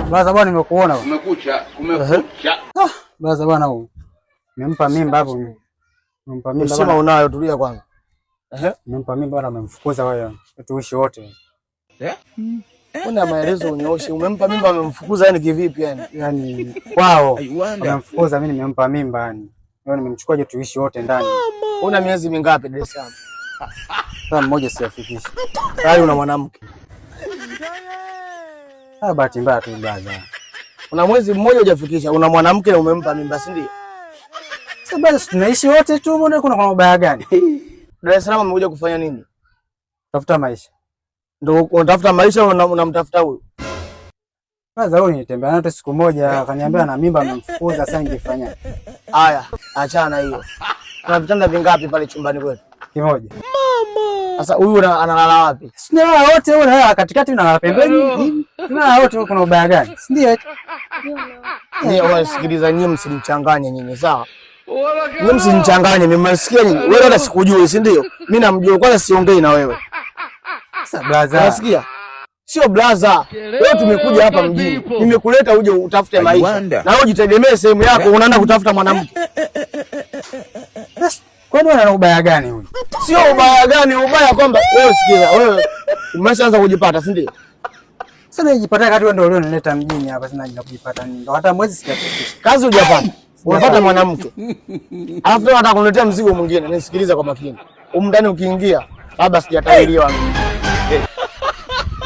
Brother bwana, nimekuona bwana. Kumekucha, kumekucha. Brother bwana, huyu. Nimempa mimba hapo. Nimempa mimba Heshima bwana. unayo, tulia kwanza. Nimempa mimba bwana, amemfukuza wewe. Tuishi wote. Una maelezo unyooshe. Umempa mimba amemfukuza, yani kivipi yani? Yaani kwao amemfukuza, mimi nimempa mimba yani. Leo nimemchukua je tuishi wote ndani. Una miezi mingapi Dar es Salaam? Sasa mmoja siafikisha. Tayari una mwanamke. Ah, bahati mbaya tu brother. Una mwezi mmoja hujafikisha, una mwanamke na umempa mimba, si ndio? Sasa basi tunaishi wote tu, mbona kuna ubaya gani? Dar es Salaam umekuja kufanya nini? Tafuta maisha. Ndio unatafuta maisha, unamtafuta huyu? Brother, huyu nitembea naye siku moja akaniambia na mimba amemfukuza, sasa ningefanya Haya, achana hiyo. Kuna vitanda vingapi pale chumbani kwetu? Kimoja. Sasa huyu analala wapi? Si tunalala wote, wewe unalala katikati, unalala pembeni. Tunalala wote, kuna ubaya gani? Si ndio? Nyie wasikiliza, nyie msimchanganye nyinyi, sawa? Nyie msimchanganye, mmesikia nyinyi? Wewe hata sikujui, si ndio? Mimi namjua, kwanza siongei na wewe. Sasa brother, Unasikia? Sio blaza. Wewe tumekuja hapa mjini. Nimekuleta uje utafute maisha. Na wewe ujitegemee sehemu yako, unaenda kutafuta mwanamke. Kwani wewe una ubaya gani huyu? Sio ubaya gani, ubaya kwamba wewe, sikiza, wewe umeshaanza kujipata, si ndio? Sasa nijipata kati wewe ndio ulionileta mjini hapa, sina jina kujipata nini. Ndio hata mwezi sijafikisha. Kazi hujapata. Unapata mwanamke. Alafu tena unataka kuniletea mzigo mwingine. Nisikilize kwa makini. Humu ndani ukiingia, labda sijatahiriwa mimi.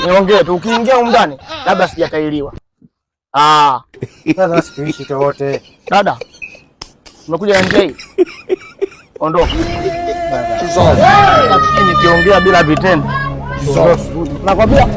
Niongee tu, ukiingia humu ndani, labda sijatahiriwa. Ah, Sasa situishi tu wote. Dada. Umekuja na njia. Ondoka. Nafikiri nikiongea bila vitendo. Nakwambia.